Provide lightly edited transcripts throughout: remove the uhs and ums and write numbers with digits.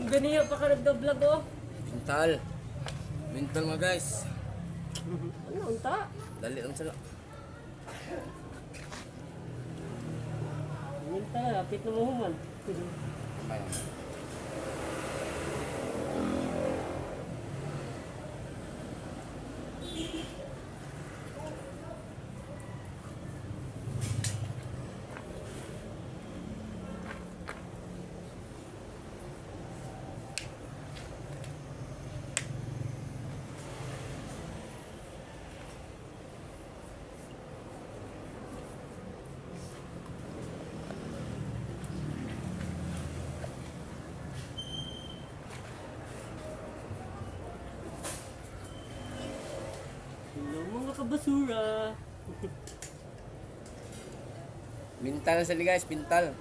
Ganiya pa ka nagda-vlog oh. Mental. Mental mga guys. Ano unta? Dali lang sila. Minta na, lapit na mo human. Kamay. Hello mga kabasura. Mental na sila guys, mental.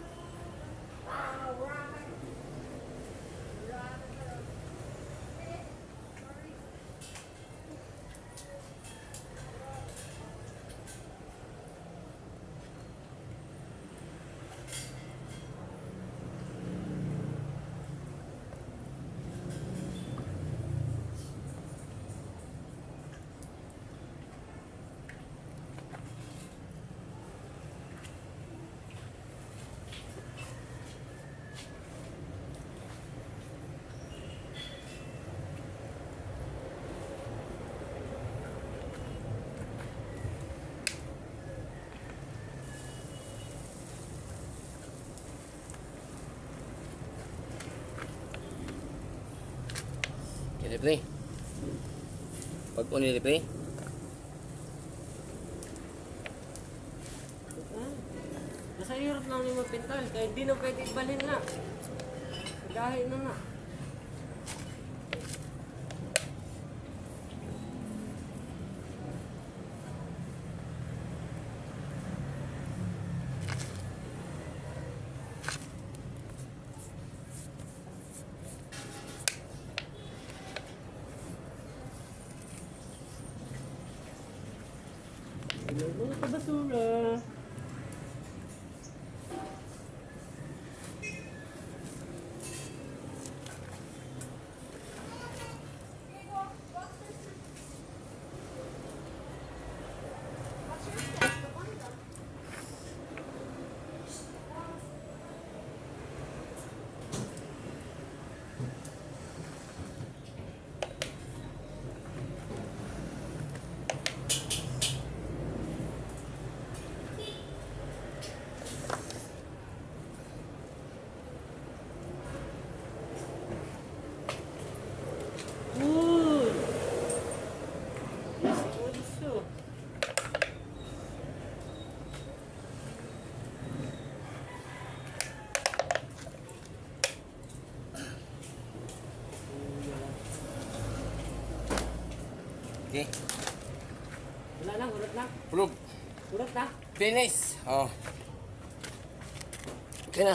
Kaya pre. Pag unili pre. Ah, basta hirap lang ni mapintal, kaya di na pwede ibalhin na. Dahil na na. Hello mga kabasura. Uy! Yes, uso. Okay. Wala lang, urot na. Plug. Urot na. Finish. Oh. Okay na.